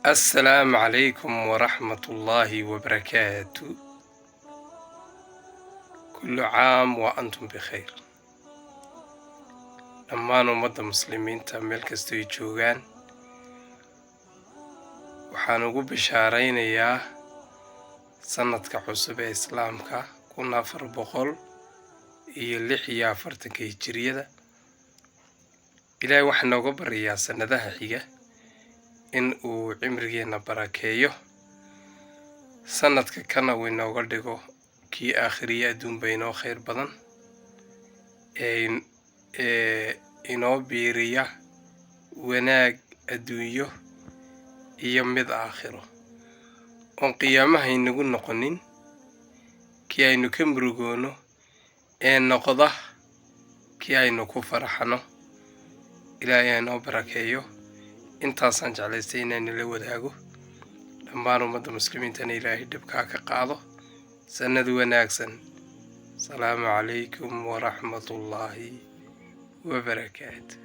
Assalaamu calaykum waraxmatullaahi wabarakaatu. Kullu caam wa antum bikhayr. Dhammaan ummadda Muslimiinta meel kastoo ay joogaan, waxaan ugu bishaaraynayaa sanadka cusub ee Islaamka, 1446-ka Hijiriyada. Ilaahay waxaa nooga baryayaa sannadaha xiga in uu cimrigeenna barakeeyo, sanadka kana uu inooga dhigo kii aakhiriya adduunba inoo khayr badan ee inoo biiriya wanaag adduunyo iyo mid aakhiro, oon qiyaamaha inagu noqonin kii aynu ka murugoono, ee noqda kii aynu ku faraxno. Ilaahay ha inoo barakeeyo. Intaasaan jeclaystay inaan la wadaago dhammaan ummadda Muslimiintana. Ilaahay dhibkaa ka qaado. Sanad wanaagsan. Asalaamu calaykum waraxmatullaahi wabarakaatu.